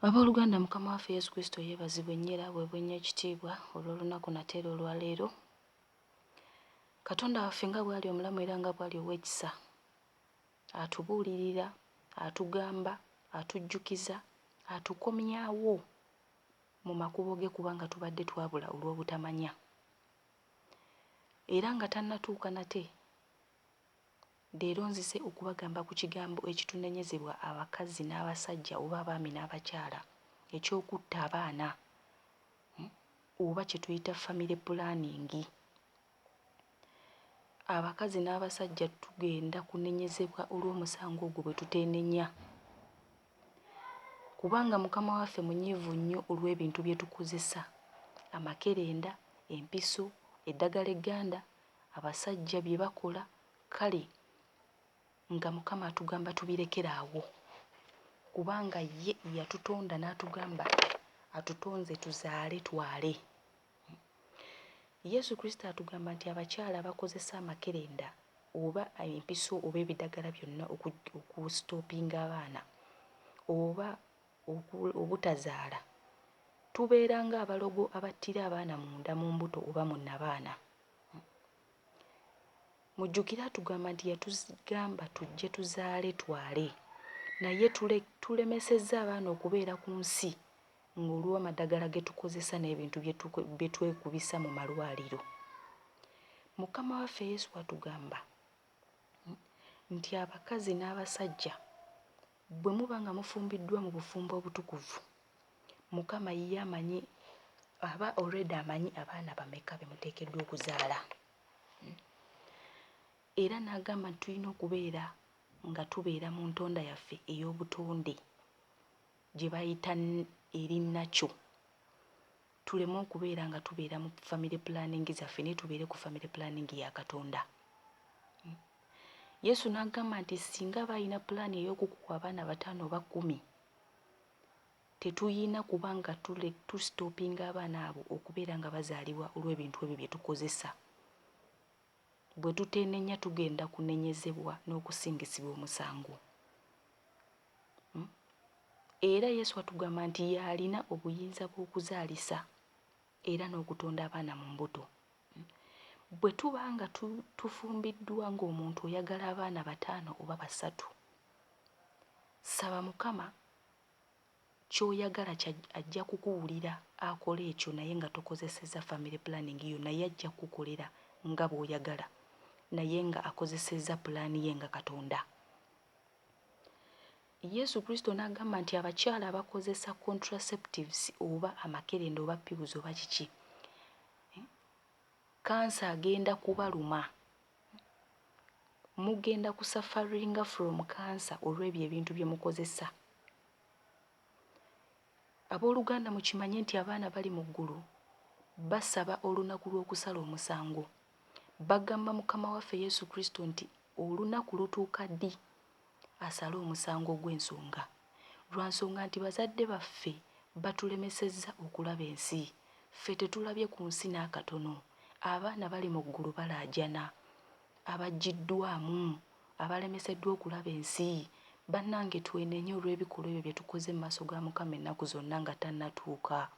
Abooluganda Mukama waffe Yesu Kristo yeebazibwe nnyo era aweebwe nnyo ekitiibwa olw'olunaku nate era olwaleero. Katonda waffe nga bw'ali omulamu era nga bw'ali ow'ekisa, atubuulirira, atugamba, atujjukiza, atukomyawo mu makubo ge kubanga tubadde twabula olw'obutamanya. Era nga tannatuuka nate Leero nzize okubagamba ku kigambo ekitunenyezebwa abakazi n'abasajja oba abaami n'abakyala eky'okutta abaana oba kye tuyita family planning. Abakazi n'abasajja tugenda kunenyezebwa olw'omusango ogwo bwe tuteenenya. Kubanga Mukama waffe munyiivu nnyo olw'ebintu bye tukozesa, amakerenda, empiso, eddagala egganda, abasajja bye bakola kale nga Mukama atugamba tubirekere awo kubanga ye yatutonda n'atugamba atutonze tuzaale twale. Yesu Kristo atugamba nti abakyala abakozesa amakerenda oba empiso oba ebidagala byonna okusitopinga abaana oba obutazaala tubeera ng'abalogo abattira abaana munda mu mbuto oba mu nnabaana. Mujjukire atugamba nti yatugamba tujje tuzaale twale naye tulemesezza abaana okubeera ku nsi ng'olw'amadagala ge tukozesa n'ebintu bye twekubisa mu malwaliro. Mukama waffe Yesu atugamba nti abakazi n'abasajja bwe muba nga mufumbiddwa mu bufumbo obutukuvu, Mukama ye amanyi aba already amanyi abaana bameka be muteekeddwa okuzaala. Era n'agamba nti tulina okubeera nga tubeera mu ntonda yaffe ey'obutonde gye bayita eri nakyo tuleme okubeera nga tubeera mu family planning zaffe naye tubeere ku family planning ya Katonda. Yesu n'agamba nti singa aba alina pulaani ey'okukuwa abaana bataano oba kkumi tetuyina kuba nga tusitopinga abaana abo okubeera nga bazaalibwa olw'ebintu ebyo bye tukozesa. Bwe tuteenenya tugenda kunenyezebwa n'okusingisibwa omusango. Era Yesu atugamba nti y'alina obuyinza bw'okuzaalisa era n'okutonda abaana mu mbuto. Bwe tuba nga tufumbiddwa ng'omuntu oyagala abaana bataano oba basatu, saba Mukama ky'oyagala ajja kukuwulira akole ekyo naye nga tokozesezza family planning yo naye ajja kukukolera nga bw'oyagala naye nga akozesezza pulaani ye nga Katonda. Yesu Kristo n'agamba nti abakyala abakozesa contraceptives oba amakerenda oba pills oba kiki, kansa agenda kubaluma. Mugenda kusafaringa from cancer olw'ebyo ebintu bye mukozesa. Abooluganda mukimanye nti abaana bali mu ggulu basaba olunaku lw'okusala omusango. Bagamba Mukama waffe Yesu Kristo nti olunaku lutuuka ddi asale omusango ogw'ensonga. Lwa nsonga nti bazadde baffe batulemesezza okulaba ensi. Ffe tetulabye ku nsi n'akatono. Abaana bali mu ggulu balaajana. Abaggyiddwamu, abalemeseddwa okulaba ensi. Bannange twenenye olw'ebikolwa ebyo bye tukoze mu maaso ga Mukama ennaku zonna nga tannatuuka.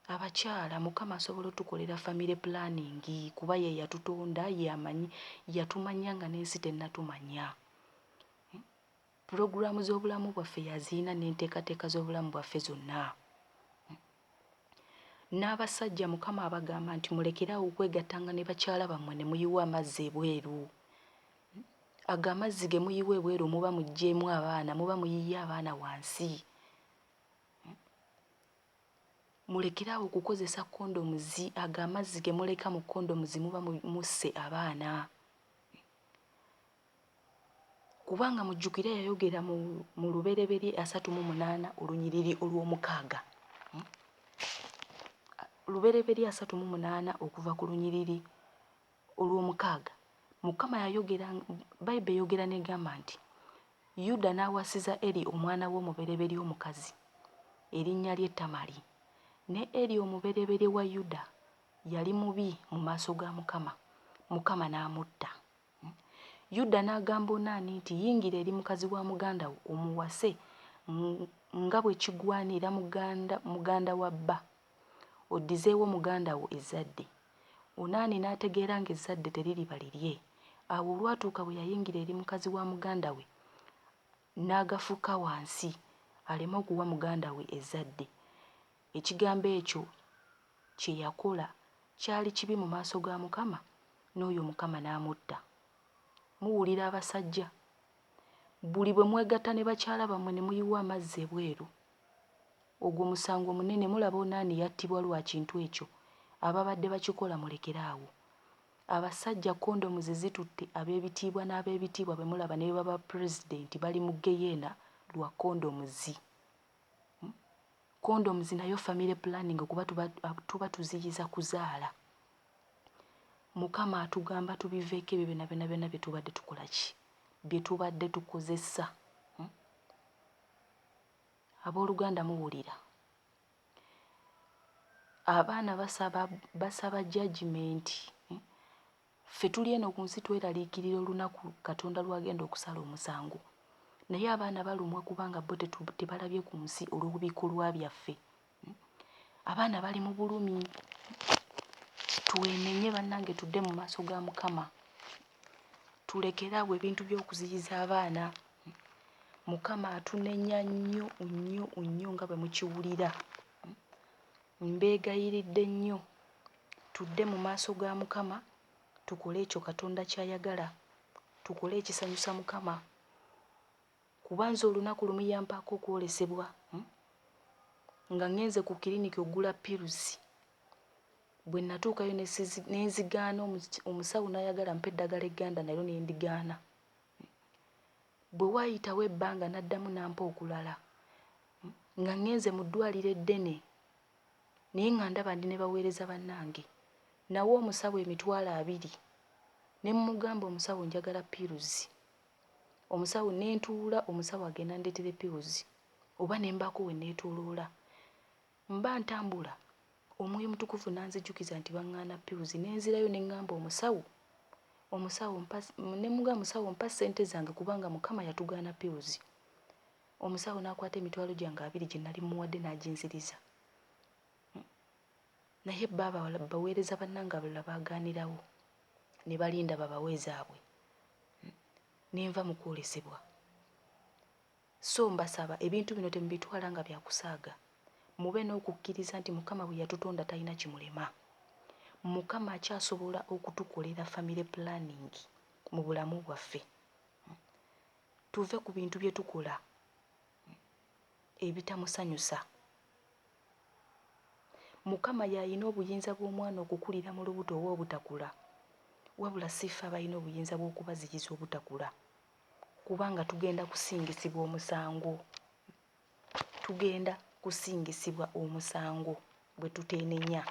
Abakyala Mukama asobola otukolera family planning kuba ye yatutonda ye amanyi yatumanya nga n'ensi tennatumanya. Pulogulaamu z'obulamu bwaffe y'azirina n'enteekateeka z'obulamu bwaffe zonna. N'abasajja Mukama abagamba nti mulekere awo okwegattanga ne bakyala bammwe ne muyiwa amazzi ebweru. Ago amazzi ge muyiwa ebweru muba muggyeemu abaana, muba muyiye abaana wansi. Mulekere awo okukozesa condoms, ago amazzi ge muleka mu condoms muba musse abaana. Kubanga mujjukire yayogera mu Lubereberye 38 olunyiriri olw'omukaaga. Lubereberye 38 okuva ku lunyiriri olw'omukaaga. Mukama yayogera, Bayibuli eyogera n'egamba nti, Yuda n'awasiza Eri omwana we omubereberye omukazi, erinnya lye Tamali. Ne Eri omubereberye wa Yuda yali mubi mu maaso ga Mukama, Mukama n'amutta. Yuda n'agamba Onani nti, Yingira eri mukazi wa muganda wo omuwase nga bwe kigwanira muganda wa bba, oddizeewo muganda wo ezzadde. Onaani n'ategeera ng'ezzadde teririba lirye. Awo olwatuuka bwe yayingira eri mukazi wa muganda we, n'agafuka wansi, aleme okuwa muganda we ezzadde. Ekigambo ekyo kye yakola kyali kibi mu maaso ga Mukama, n'oyo Mukama n'amutta. Muwulira abasajja? Buli bwe mwegatta ne bakyala bammwe ne muyiwa amazzi ebweru, ogwo musango munene. Mulaba Onaani yattibwa lwa kintu ekyo. Ababadde bakikola mulekere awo. Abasajja kondomuzi zitutte ab'ebitiibwa n'ab'ebitiibwa be mulaba ne baba pulezidenti bali mu ggeyeena lwa kondomuzi. Condoms nayo family planning kuba tuba tuziyiza kuzaala. Mukama atugamba tubiveeko ebyo byonna byonna byonna bye tubadde tukola ki? Bye tubadde tukozesa. Abooluganda muwulira. Abaana basaba judgment. Ffe tuli eno ku nsi tweraliikirira olunaku Katonda lw'agenda okusala omusango. Naye abaana balumwa kubanga bo tebalabye ku nsi olw'ebikolwa byaffe. Abaana bali mu bulumi. Twenenye bannange tudde mu maaso ga Mukama. Tulekere awo ebintu by'okuziyiza abaana. Mukama atunenya nnyo nnyo nnyo nga bwe mukiwulira. Mbeegayiridde nnyo tudde mu maaso ga Mukama tukole ekyo Katonda ky'ayagala, tukole ekisanyusa Mukama. Kuba nze olunaku lumu yampaako okwolesebwa nga ŋŋenze ku kiriniki okugula pirusi. Bwe nnatuukayo ne nzigaana omusawo n'ayagala ampe eddagala egganda nalyo ne ndigaana. Bwe waayitawo ebbanga n'addamu n'ampa okulala nga ŋŋenze mu ddwaliro eddene naye nga ndaba ndi ne baweereza bannange. Nawa omusawo 20,000 ne mmugamba omusawo njagala pirusi. Omusawo ne ntuula omusawo agenda andeetere pirusi oba ne mbaako we neetooloola. Mba ntambula Omwoyo Omutukuvu n'anzijukiza nti baŋŋaana pirusi ne nzirayo ne ŋŋamba omusawo, omusawo mpa ne mmugamba musawo mpa ssente zange kubanga Mukama yatugaana pirusi. Omusawo n'akwata 20,000 gye nnali mmuwadde n'aginziriza. Naye bo baweereza bannange abalala baagaanirawo ne balinda babawe ezaabwe. Ne nva mu kwolesebwa. So mbasaba ebintu bino temubitwala nga bya kusaaga. Mube n'okukkiriza nti Mukama bwe yatutonda talina kimulema. Mukama akyasobola okutukolera family planning mu bulamu bwaffe. Tuve ku bintu bye tukola ebitamusanyusa. Mukama y'alina obuyinza bw'omwana okukulira mu lubuto oba obutakula, wabula si ffe abalina obuyinza bw'okubaziyiza obutakula kubanga tugenda kusingisibwa omusango. Tugenda kusingisibwa omusango bwe tuteenenya.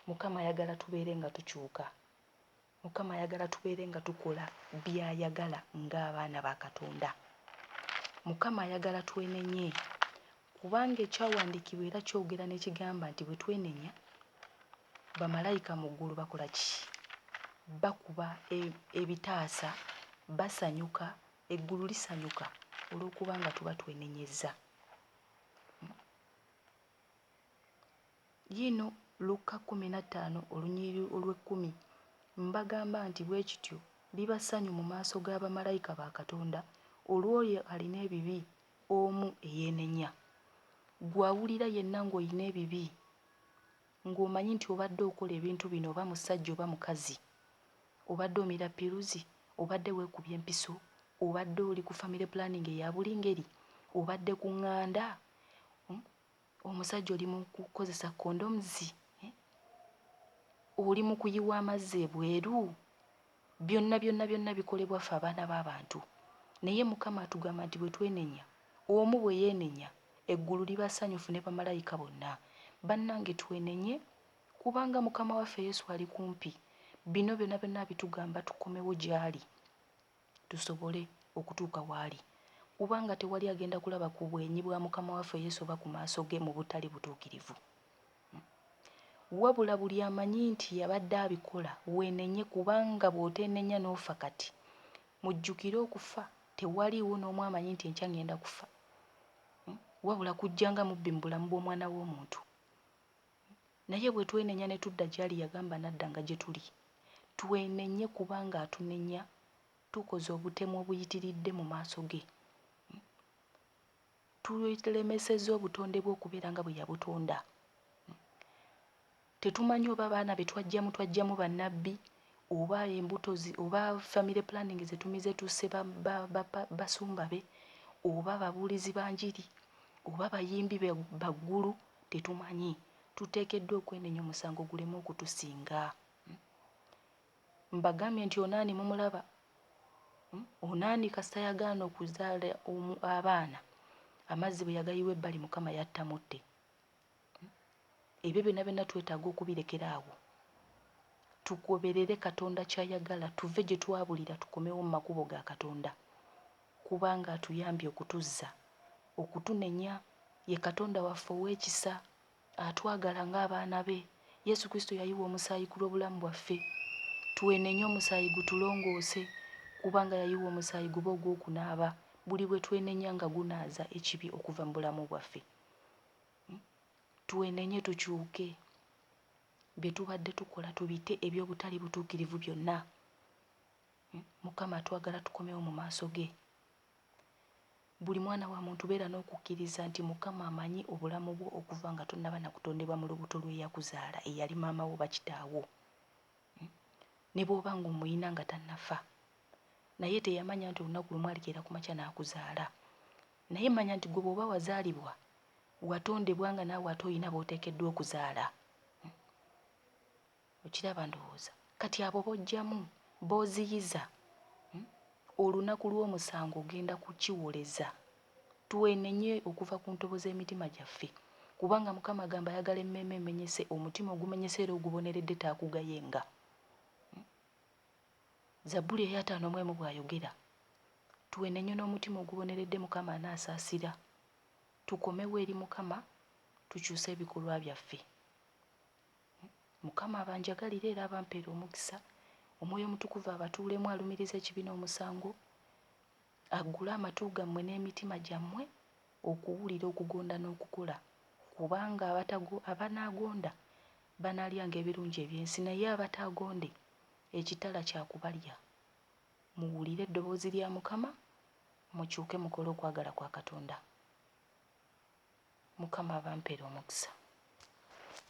Mukama ayagala tubeere nga tukyuka. Mukama ayagala tubeere nga tukola by'ayagala ng'abaana ba Katonda. Mukama ayagala twenenye kubanga ekyawandiikibwa era kyogera ne kigamba nti bwe twenenya bamalayika mu ggulu bakola ki? Bakuba ebitaasa, basanyuka, eggulu lisanyuka olw'okuba nga tuba twenenyezza. Yiino Lukka 15 olunyiriri olw'ekkumi, Mbagamba nti bwe kityo liba ssanyu mu maaso ga bamalayika ba Katonda olw'oyo alina ebibi omu eyeenenya. Ggwe awulira yenna ng'olina ebibi, ng'omanyi nti obadde okola ebintu bino oba musajja oba mukazi, obadde omira piruzi, obadde weekubya empiso, obadde oli ku family planning eya buli ngeri, obadde ku ŋŋanda, Omusajja oli mu kukozesa condoms, eh? Oli mu kuyiwa amazzi ebweru? Byonna byonna byonna bikolebwa ffe abaana b'abantu. Naye Mukama atugamba nti bwe twenenya, omu bwe yeenenya, eggulu liba ssanyufu ne bamalayika bonna. Bannange twenenye kubanga Mukama waffe Yesu ali kumpi. Bino byonna byonna abitugamba tukomewo gy'ali. tusobole okutuuka w'ali, kubanga tewali agenda kulaba ku bwenyi bwa Mukama waffe Yesu oba ku maaso ge mu butali butuukirivu. Wabula buli amanyi nti yabadde abikola, weenenye, kubanga bw'oteenenya n'ofa kati, mujjukire okufa, tewaliiwo n'omu amanyi nti enkya ŋŋenda kufa. Wabula kujja nga mubbi mu bulamu bw'omwana w'omuntu. Naye bwe twenenya ne tudda gy'ali yagamba anaddanga gye tuli. Twenenye kubanga atunenya tukoze obutemu obuyitiridde mu maaso ge. Tulemesezza obutonde bwe okubeera nga bwe yabutonda. Tetumanyi oba abaana be twajjamu twajjamu bannabbi oba embuto oba family planning ze tumize tusse basumba be oba babuulizi ba njiri oba bayimbi baggulu tetumanyi. Tuteekeddwa okwenenya omusango guleme okutusinga. Mbagambye nti Onaani mumulaba? Onaani kasita yagaana okuzaala abaana, amazzi bwe yagayiwa ebbali Mukama yatta mutte. Ebyo byonna byonna twetaaga okubirekera awo. Tugoberere Katonda ky'ayagala, tuve gye twabulira tukomewo mu makubo ga Katonda. Kubanga atuyambye okutuzza, okutunenya. Ye Katonda waffe ow'ekisa, atwagala ng'abaana be. Yesu Kristo yayiwa omusaayi ku lw'obulamu bwaffe. Twenenye omusaayi gutulongoose, kubanga yayiwa omusaayi gube ogw'okunaaba. Buli bwe twenenya nga gunaaza ekibi okuva mu bulamu bwaffe. Twenenye tukyuke. Bye tubadde tukola tubite eby'obutali butuukirivu byonna. Mukama atwagala tukomewo mu maaso ge. Buli mwana wa muntu beera n'okukkiriza nti Mukama amanyi obulamu bwo okuva nga tonnaba na kutondebwa mu lubuto lw'eyakuzaala eyali maama wo oba kitaawo. Ne bw'oba ng'omuyina nga tannafa. Naye teyamanya nti olunaku lumu alikeera ku makya n'akuzaala. Naye manya nti gwe bw'oba wazaalibwa, watondebwa nga naawe ate olina b'oteekeddwa okuzaala. Okiraba ndowooza. Kati abo b'oggyamu, b'oziyiza, olunaku lw'omusango ogenda kukiwoleza. Twenenye okuva ku ntobo z'emitima gyaffe. Kubanga Mukama agamba ayagala emmeeme emenyese, omutima ogumenyese era oguboneredde taakugayenga. Zabbuli ey'ataano mu emu bw'ayogera. Twenenye n'omutima oguboneredde Mukama anaasaasira. Tukomewo eri Mukama tukyuse ebikolwa byaffe. Mukama abanjagalire era abampeere omukisa. Omwoyo Omutukuvu abatuulemu alumirize ekibi n'omusango. Aggule amatu gammwe n'emitima gyammwe okuwulira okugonda n'okukola. Kubanga abanaagonda banaalyanga ebirungi eby'ensi, naye abataagonde ekitala kya kubalya. Muwulire eddoboozi lya Mukama, mukyuke mukole okwagala kwa Katonda. Mukama abampeere omukisa.